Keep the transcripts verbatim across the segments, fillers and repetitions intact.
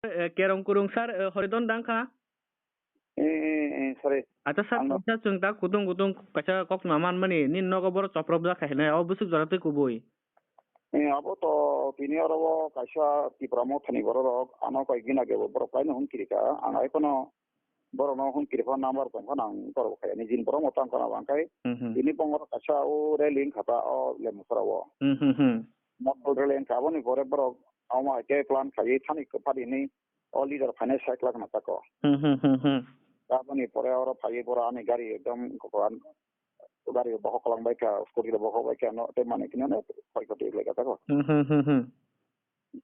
Eh, kerong kurung sir, eh, Horidon dang kha? Eh, eh, eh, sorry. Acha sir, ang no- kaisa chwng ta kutung kutung kaisa kok ma man mani, nini nogo borok choprop jak kha hinai, o bwswk jora twi kubui. Eh, abo to tini oro o kaisa Tipra Mothani borok rok, ano koi gina ge borok kaino hum kiri kha, ang ai kono borok no hum kiri pha number tong kha nang borok khai ni jin borok mo tang kha na bang kai. Hmm, hmm. Tini bong oro kaisa o rally wng kha ta o Lemsora o. Hmm, hmm, hmm. Motor rally wng kha, aboni pore borok amo hai khe plan khai thani phadi ni o leader phainai sai kwlak na tako. Hmm, hmm, hmm, hmm. Aboni pore oro phaiwi boro ani gari ekdom kokoran, gari bohok kwlang bai kha, scooty rok bohok bai kha, no tei manwi kini no khoi khoti lai kha tako. Hmm, hmm, hmm, hmm.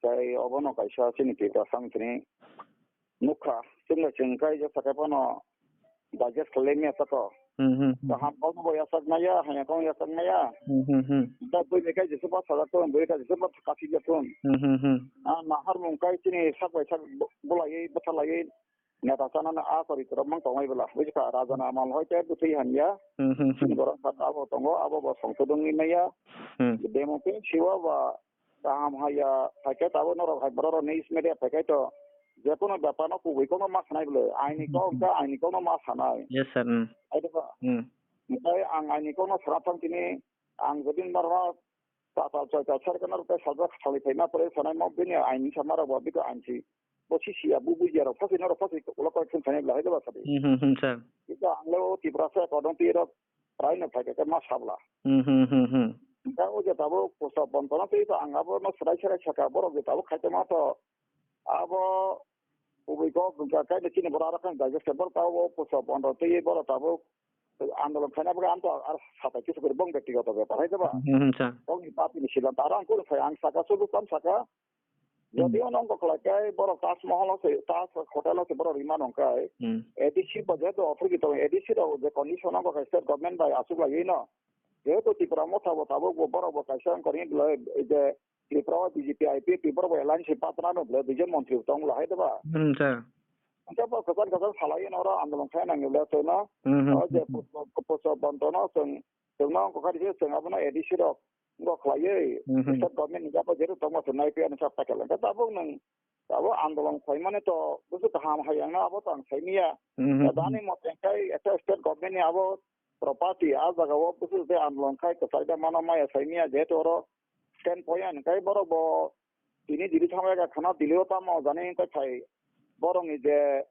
Tei obono kaisa chini Tiprasa wng tini nukha, chwngno chwng kai jesa khe phano digest khlai maya tako. Hmm, hmm, hmm. Kaham kokno bo yachak maya, hamya kokno yachak maya. Hmm, hmm, hmm. Da bui ni kai jesa ba sajak thung, bui kai jesa ba kasi jak thung. Hmm, hmm, hmm. Ah, naharmung kai chini sak bai sak bo-, bolaiwi, bwtharlaiwi neta chanani a kori kwrwngmang tongmai bwla. Buji kha, Raja ni amal hoi khe bwtwi hamya. Hmm, hmm, hmm. Chini borok kha abo tongo, abo bo songchodongwi maya. Hmm. Democracy o ba kaham haya, phaikhe tabuk norok hai borok rok news media phaikhe to jekono bepar no kubui kokno ma sanai bwle, aini kok wngkha aini kokno ma sanai. Yes, sir. Hmm. Hai deba. Hmm. Tei ang aini kokno sana thang tini, ang jodi norok tatal choital sar kana rok tei sajak salai phaima pore sanai mo bini aini sama rok bo biko aini si bo si siya bu bujiya rok phasi norok phasi ulo koi khum sanai bwle hai deba sadi. Hmm, hmm, hmm, sir. Kisa ang le o Tiprasa kodon twi rok rai no phaikhe ma sabla. Hmm, hmm, hmm, hmm. Kha o je tabuk pusa bontono tei to ang abo no swrai swrai saka borok je tabuk khaitoma to abo kubui kok wngkha kaino chini borok aro khe digest khe borok tabuk pusa bonto tei borok tabuk andolon khaina bagwi ang to aro satai kisu kori bong bektigoto bepar hai deba. Hmm, hmm, sir. Bongni party ni siddhanto aro ang kunu sai ang saka sudu tam saka. Hmm. Jodi ono wngkha khlai khe borok Taj Mahal o se, Taj Hotel o se borok rima nong khe. Hmm. A D C bo jehetu offer ki tongo, A D C rok je condition wngkha khe state government bai achuk laiwi no. Jehetu Tipra Motha bo tabuk bo borok bo kaisa wngkha ni bwlai je Tripura o B J P I P F T borok bo alliance patna no bwlai duijon montri bo tong lahai deba. Hmm, sir. Hwnkhe bo kwchar kwchar salai no oro andolon khai nang bwlai chwng no. Hmm, hmm, o je hmm, hmm. Puso, puso bonto no chwng, chwng no wngkha khe chwng abono A D C rok wngkha khlaiwi. Hmm, hmm. State government ni jabo jehetu tongma chwng nai phiya no sa pakel. Hwnkhe tabuk nwng Abo andolon khlaimani to busu kaham hai wngna abo to ang saimanya. Mhm. Dani mote kai ekta state government ni abo property a jaga o busu je andolon khai kwchai da mano maya saimanya jehetu oro stand point kai borok bo tini dili thangbai kha khana dili o tamo jani kai phai borok ni je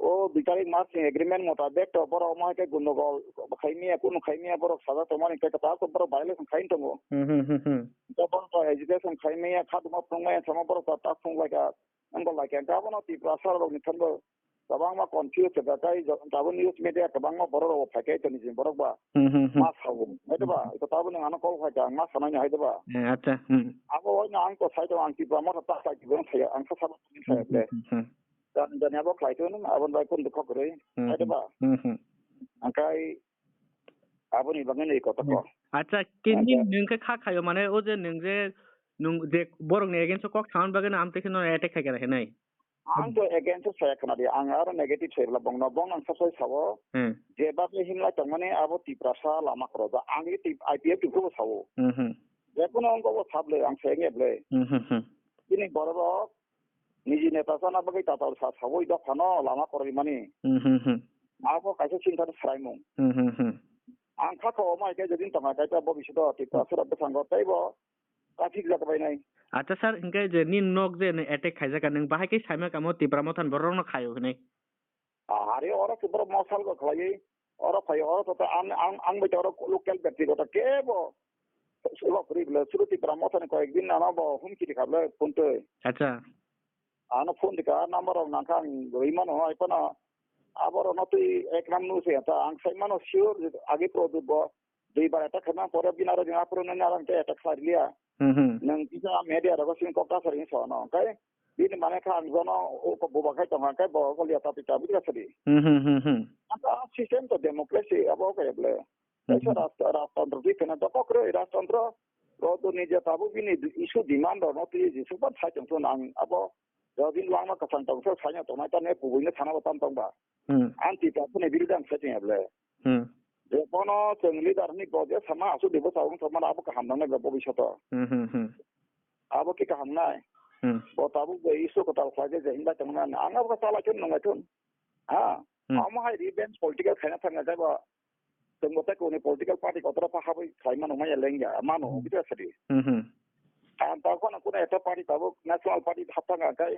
O dui tarik March ni agreement motabek to borok omo hai khe gundogol khai manya, kunu khai manya, borok sajak tongmani khe kwtal khe borok violation khai tongo. Hmm, hmm, hmm, hmm. Borok to agitation khai manya, khatungma phunukmaya, samo borok to tak phunuk lai kha, wngkol lai kha. Hwnkhe abono Tiprasa rokni thangbo kwbangma confuse khe, tei tabuk news media kwbangma borok rok phai khe toni jin borok ba Hmm, hmm, hmm. Ma sao, hai ba? Ito tabuk nwng ano call khai kha, ang ma sanai, hai ba? Eh, acha, hmm. Abo wai no ang to sai to ang Tipra Motha ta sai to saya, ang sa sa saya Hmm, ble. Hmm, hmm. Dan dan abo khlai to nung abon bai kun dukho kwrwi. Hmm, Hai ba? Hmm, hmm. Angkai aboni bagwi ni kota ko. Acha, kini Acha. Nwng khe kha khayo mane o je nwng je nwng je borok ni against o kok saman bagwi no amtwi khe no attack khai kha hinai. Ang to against o saya khna di, ang aro negative sai bla bongno, bong ang sa sai sao. Hmm. Je ba se himlai tongmani abo Tiprasa lama khoro ba, ang I P F T ko sao. Hmm, hmm. Je kono ang ko sable ang sai nge ble. Hmm, hmm, hmm. Ini borok niji neta sana bagwi tatal sa sao i dophano lama khoro mani. Hmm, hmm, hmm. Abo kaisa chinta ni sraimung. Hmm, hmm, hmm. Ang kha ko mai ke jedin tonga kaisa bo bisu do Tiprasa bwskango tei bo Traffic jak bai nai. Acha sir, hingke je nini nok je nini attack khaijak, nung bahai khe saima kamo Tipra Motha ni borok no khaio hinui. Ari oro ke borok mosal go khlaiwi, oro phai oro to ang, ang, ang bai oro local berti go to kebo solo kri bole suru Tipra Motha ni koyek din nana bo humki di khable phone twi. Acha. Ano phone di ka number rok nangkha ang rwi mano hai phano. Abo rok no twi ek nam nu se ta ang sai mano sure agi pro du bo. Dui bar attack khaima pore bini aro jeng aphuru nini aro hwnkhe attack khlai liya. Hmm, hmm. Nwng kisa media rogo simi kok ta sari hinwi sono. Hwnkhe bini mane kha ang jono o kok buba khai tongkha hwnkhe bo kok liya ta pita bwtwi sadi. Hmm, hmm, hmm, hmm. Anta system to democracy abo khe ble. Hmm, Kaisa hmm. Rasta-, rajtantro twi kheno dokhok rwi rajtantro ro to nije tabuk bini issue demand rokno twi jisuk ba sai tongthun ang abo jodi langma kwchang tongthok saino tongnai tamo kubui no thana bo tam tong ba. Hmm. Ang twi ta phone biru dang sai tong ble. Hmm. Je bono chwng leader hinwi bo je sama aswk de bwsa wng tongmani abo kaham nangnai bwla bobisyoto. Hmm, hmm, hmm. Abo khe kaham nai. Hmm. Bo tabuk bo issue kwtal khlai de je hinba tongna ang abo chalai thun nungai thun. Ha. Hmm. Amo hai revenge political khaina thangna jai bo. Tongbo tei kuni political party kotor pa habwi khlai mano maya lengya mano Hmm. bita sadi. Hmm, hmm. Ang tabuk phano kuno ekta party tabuk national party haptang kai.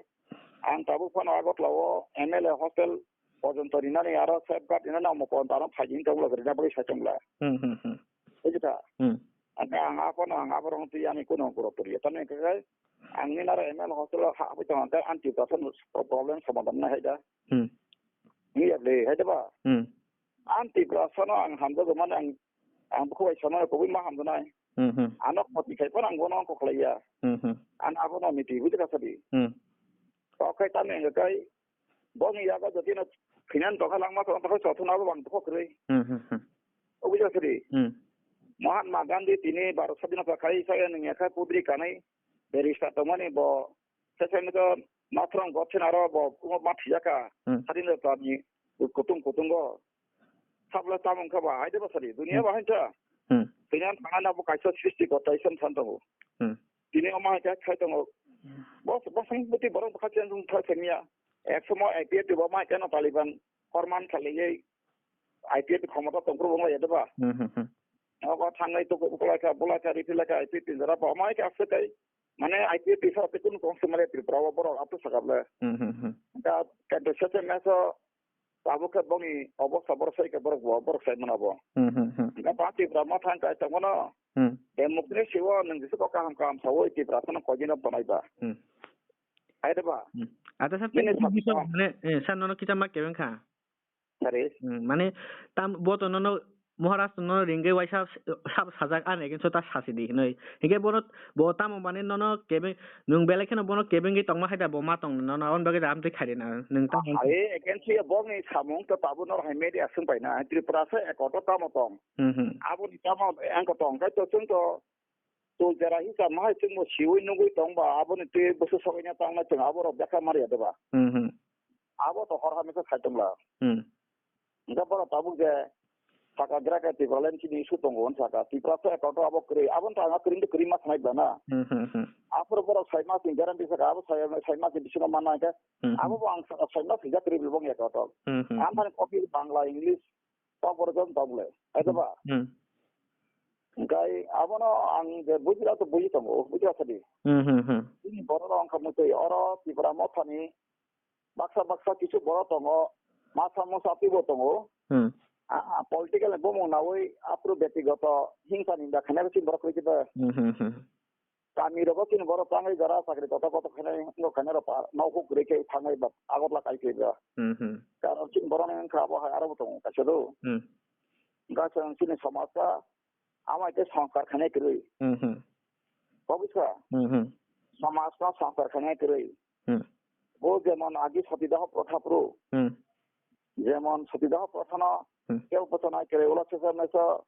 Ang tabuk phano Agartala o M L A hostel pojonto rinani aro safeguard rinani omo pojonto ano phaijing tongla rina bagwi sai tongla. Hmm, hmm, hmm. Bujitha? Hmm. Ang, ang aphano ang aborok twi ani kuno guro poriya. Tamni hwnkhe ang nini aro M L A hostel o ha-, habwi tongkha, ang Tiprasa no problem somadhan na hai da. Hmm. Ni ya le, hai da ba? Hmm. Ang Tiprasa no ang hamjago mani ang, ang bukhu bai sama kubui ma hamjanai. Hmm, hmm. Ano khoti khai phano ang bono ang kokhlaiya. Hmm, hmm. Ang abono miti bujitha sadi. Hmm. Kok khai tamni hwnkhe kai Boni yago jotino finance tongkha langma tongkha sothuna abo bang tongkha kwrwi. Hmm, hmm, hmm. Obwisa siri. Hmm. Mahatma Gandhi tini Bharat Sadhinota khai saya nungya khai pudri kanai barrister tongmani bo sesai mito mathrong gotsen aro bo kuma ma thiyaka Hmm. Sadhinota ni kutung kutungo. Sabla tamung kha ba hai de ba sari. Dunia Hmm. ba hai ta. Hmm. Dunia thangna bo kaisa sristi ko taisam san tongo. Hmm. Tini o ma hai khai tongo. Hmm. Bos, bos ang beti borok bokha chen sung thar khe miya. Ek somo I P F T bo ma keno Taliban korman khali ye I P F T khomota tongkru bo ya de ba. Hmm, hmm, hmm. Ogo thangai to ko lai kha, bo lai kha, ri lai kha, I P F T jara bo ma khe asuk kai. Mane I P F T sa te kun kong se male Tripura o borok ato sakable. Hmm, hmm, hmm. Da kento sese meso Abo khe bongni obosta borok sai khe borok bo, borok sai mano bo. Hmm, hmm, hmm. Hingkhe ba Tipra Motha hingkhe tongmano. Hmm. Democracy o nwng jesa kok kaham kaham sawi Tipra phano koi dino tonai ba. Hmm. Hai de ba? Hmm. Ata sir, Bini tei sakha. Mane, eh, sir, nono kita ma kebeng kha? Sari. Hmm, mane, tam, bo to nono Maharaj no ringwi waisa sab sajak ani against o ta sasi di hinwi. Hingke bono bo tamo mane nono kebe nwng belai kheno bono kebengwi tongma hai da bo ma tong nono aboni bagwi da amtwi khairina nwng tamo. Hai against o bokni samung to tabuk noro hai media swng paina Tripura se ekoto tamo tong. Hmm, hmm. Aboni tamo engko tong kai to chwng to to jera hisa ma hai chwngbo siwi nugwi tong ba aboni twi bwswk sokaina tangna chwng aborok bekha mariya de ba. Hmm, hmm. Abo to hor hamisa khai tongla. Hmm. Hingke borok tabuk je saka gra khe Tipraland chini issue tongo hwn saka. Tipra se account o abo kwrwi. Aboni to ang kwrwi kwrwi ma sanai bana. Hmm, hmm, hmm. Aphuru borok sai ma sing guarantee saka abo sai, sai ma sing bisingo mana hingke. Hmm, hmm. Abo bo ang saka sai ma sing jak kwrwi bong account o. Hmm, hmm, hmm. Amphani copy Bangla, English, tok borok jom tong le. Hai ba? Hmm. Hingke abono ang je bujila to buji tongo, bujila sadi. Hmm, hmm, hmm. Chini borok rok wngkha mutwi oro Tipra Mothani baksa baksa kisu borok tongo, masa musa twibo tongo. Hmm. Ah, political ni bumung nawi aphuru betigoto hingsa ninda khainai chini borok kwrwi khe. Hmm, hmm, hmm. Kami rogo chini borok tangwi jora chakri kotor kotor khainai, wngkha khainai rok pa, nok huk kwrwi khe thangwi ba, Agartala kai khe ba. Hmm, hmm. Karon chini borok ni wngkha abo hai aro bo tongo kaisa do. Hmm. Wngkha chwng chini somaj ka, amai khe songkar khainai kwrwi. Hmm, hmm. Kok bwsa? Hmm, hmm. Somaj no songkar khainai kwrwi. Hmm. Bo jemon agi sati daho protha phuru. Hmm. Jemon sati daho protha no Hmm. kebo bwchanai kwrwi ulo sesa meso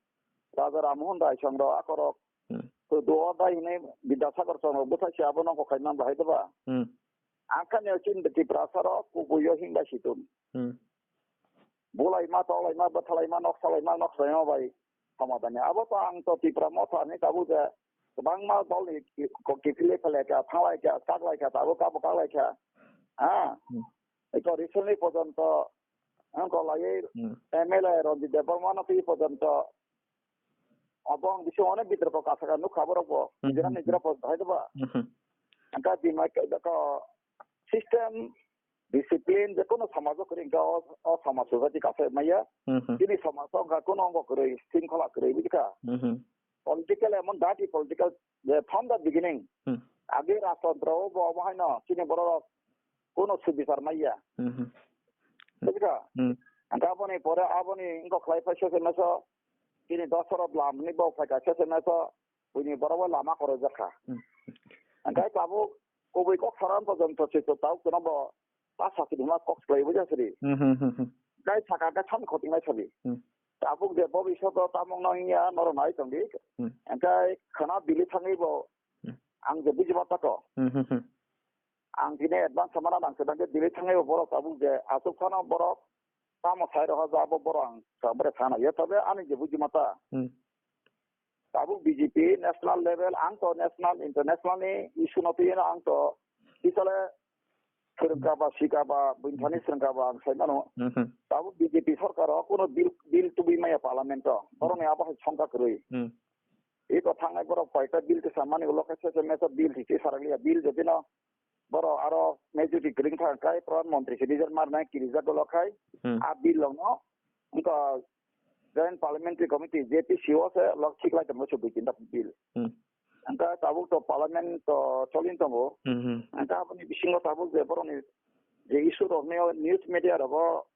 Raja Ram Mohan Rai song rok akorok. Hmm. To duo dai hinwi Bidyasagar song rok bwsai se abono kok khaimang bahai de ba. Hmm. Angkha ni chini Tiprasa rok kubui o himba situm. Hmm. Bulaima, tolaima, bwthalaima, noksalaima, noksalaima bai somadhan ya. Abo to ang to Tipra Motha ni tabuk je kwbangma dol ni ki-, ko-, kiphilwi phalai kha, thanglai kha, kaklai kha, tabuk abo kaklai kha. Ha? Hmm. Eko recently porjonto, ang ko lai Hmm. M L A Ranjit Debbarma no twi porjonto. Abo ang bisingo onek bitorko kasaka nukha borok bo. Hmm. Nijera nijera bo hai de ba. Hmm. Angkha bima khe ko system, discipline, je kono samajo kwrwi wngkha, o, o samaj society kaphre maya. Hmm, hmm. Chini samajo wngkha kono ongo kwrwi, shringkhola kwrwi, bujikha? Hmm, hmm. Political emon dirty political, je from the beginning. Hmm. Age rajtantro o bo omo haino chini borok rok kono subichar maya. Hmm, hmm. Bujikha? Hmm. Angkha aboni pore aboni wngkha khlai phai se meso, chini dosaro bwlam ni bo phaikha se meso, buini borok bo lama kwrwngjakha. Hmm. Hingke tabuk kubui kok saran porjonto se to tabuk tono bo ta sakini ma kok swlai buja siri. Hmm, hmm, hmm, hmm. Gai saka khe thani khotingnai sabi. Hmm. Tabuk je bobishoto tamung no hinya norok nai tongdi. Hmm. Hingke khana bili thangwi bo Hmm. ang je bujima tako. Hmm, hmm, hmm. Ang tini advance sama nang sedang je bili thangwi bo borok tabuk je asuk phano borok tamo sai roha ja bo borok ang sabare sana ye tobe ani je bujima ta. Hmm. Tabuk B J P national level, ang to national, international ni issue no twi no ang to Tisale swrwngkha ba, sika ba, buini thani swrwngkha ba, ang sai mano. Hmm, hmm. Tabuk B J P sorkar o kuno bill, bill tubui maya parliament o. Borokni abo hai songkha kwrwi. Hmm. Iko thangnai borok koita bill kisa mani ulo khe sese mesa bill thisi sarakliya. Bill jotino borok aro majority kwrwi thang kai Pradhan Mantri se result marnai kirijak ulo khai. Hmm. A bill rokno wngkha Joint Parliamentary Committee, J P C o se lok thik lai tongo se dui tinta bill. Hmm. Wngkha tabuk to parliament to cholin tongo. Hmm, hmm. Wngkha aboni bisingo tabuk je borokni je issue rok news media rogo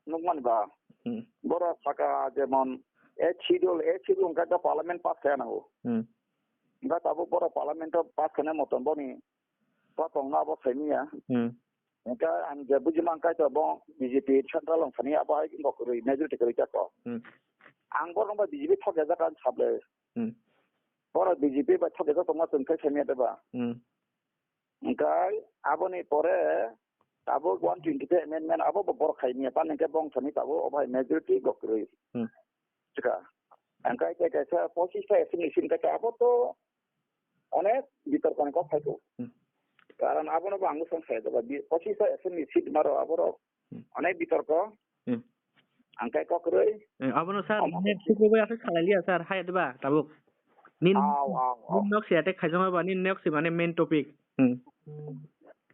nukmani ba. Hmm. Borok saka jemon eighth schedule, eighth schedule wngkha khe parliament pass khe nango. Hmm. Wngkha tabuk borok parliament o pass khe nai motom boni pa tongma abo saimanya. Hmm. Wngkha ang je buji mankha to bo B J P central wng thani abo hai wngkha kwrwi majority kwrwi kha ko. Hmm. Ang borok ba B J P thok ya jak ang sable. Hmm. Borok B J P ba thok ya jak tongma chwng khe saimanya de ba. Hmm. Hingke aboni pore tabuk one twenty-five amendment abo bo borok khai niya, pan hingke bong thani tabuk o bai majority gok kwrwi. Hmm. Chika. Hingke khe kaisa pochis ta assembly seat hingke abo to onek bitorkoni kok phai kho. Hmm. Karon abono bo ang bwswng sai doba, bi-, pochis ta assembly seat maro aborok Hmm. Onek bitorko. Hmm. Ang kai kok rwi. Eh, abono sir, Omo net kok sukrobai aswk salai liya sir, hai diba tabuk. Nin, Aw, aw, aw. Nin nok se attack khaijama ba, nin nok se mane main topic. Hmm.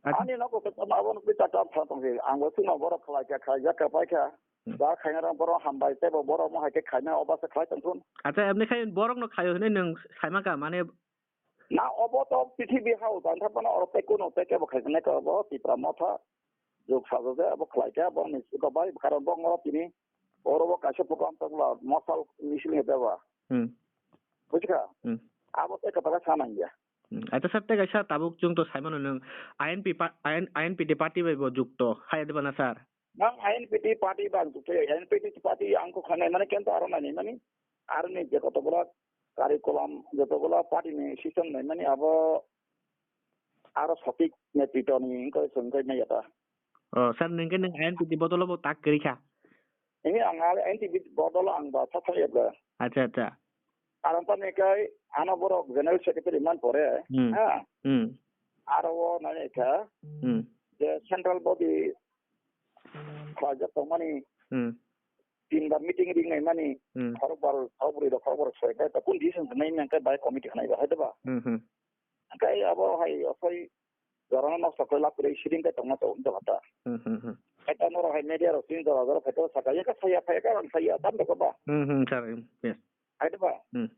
Acha. Ani nok ko tamo abono bisa ta pha tong se. Ang bo sino borok khlai kha, khlai jak kha pai kha. Hmm. Da khaina rang borok hambai tei bo borok mo hai khe khaina oba se khlai tong thun. Acha, emni khai borok no khayo hwnwi nwng saima ka, mane Na obo to prithibi hao tang thang phano oro tei kuno tei kebo khai nai ka obo Tipra Motha juk sajak je abo khlai khe abo ni siko bai karon bo ngo tini oro bo kaisa program tong la mosal misil ni beba. Hmm. Bujikha? Hmm. Abo tei kata ka sana ya. Hmm. Acha sir tei kaisa tabuk chung to sai mano nwng I N P pa-, I N, I N P T party bai bo jukto hai diba na sir? Nang I N P T party bang tu, I N P T party ang ko khanai mane kento aro nai mani, aro ni je koto bola curriculum, joto bola party ni system nai mani abo aro sotik netrito ni ingkoi songkoi nai yata. Oh, sir, nengke neng I N P T bodolo bo tak kiri kha. Ini ang I N P T bodolo ang ba sa sa yabla. Acha, acha. Aro pa ne kai ano borok general secretary man pore, Hmm. Ha? Hmm. Aro o nai kha, Hmm. Je central body khajak tongmani Hmm. Tinbar meeting ring nai mani Hmm. Khorokbar, khorokbri rok, khorokbar soi kai ta kun decision nai nang kai bai committee khanai ba hai ba. Hmm, hmm. Kai abo hai osoi jorano nok sokoi lak kuri siding kai tongma to unta bata. Hmm, hmm, hmm. Kai ta norok hai media rok sini jora jora phaito saka ya ka saya phai ka rang saya tam ba. Hmm, hmm, sir, yes. Hai ba. Hmm.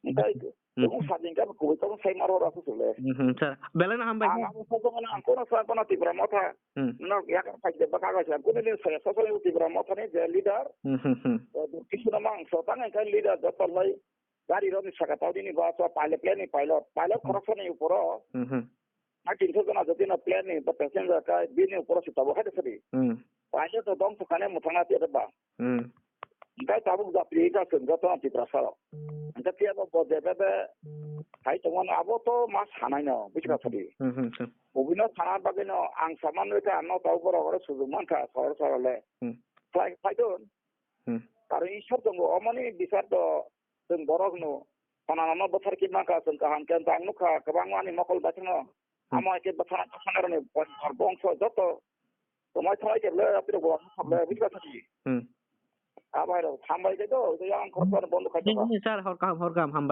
Engkai Hmm. Tong sading ka kubui tong sai maro ra su le. Hmm, sir. Belai no hambai. Ang abo sa tong na ang kono sa kono Tipra Motha. Hmm. No ya ka phai de baka ga sa kono din sa sa sa Tipra Motha ni je leader. Hmm, hmm, hmm. Kisu na mang so tang engkai leader joto lai. Gari rok ni saka tau dini ba so pilot plane ni pilot. Pilot Hmm. Khoroksa ni uporo. Hmm, hmm. Na tinso jona jodi no plane ni ba passenger ka bini uporo si tabo hai de sadi. Hmm. Pilot to dong sakane muthana ti ba. Hmm. Engkai tabuk japri ka chwng joto Tiprasa rok. Engkai phiya bo bo de be be hai tongmani abo to ma sanai no, buji ka sadi. Hmm, hmm, hmm. Ubino sana bagwi no ang saman rwkha, ano tau borok oro sujuk mankha, sor sor le. Hmm. Phai, phai dun. Hmm. Aro Ishwar tongo, omoni bisar to chwng borok no. Khonanama bwthar khe mankha, chwng kaham khe ang nukha, kwbangma ani mokol baithangno. Hmm. Amo hai khe bwthana, bwthana rokni bongso joto. Tomai thai khe le, apirok bo thang le, buji ka sadi. Hmm. Abai rok, hambai khe to, yang khoroksa bondo khai Nini, nini, sir, hor kaham, hor kaham, hambai.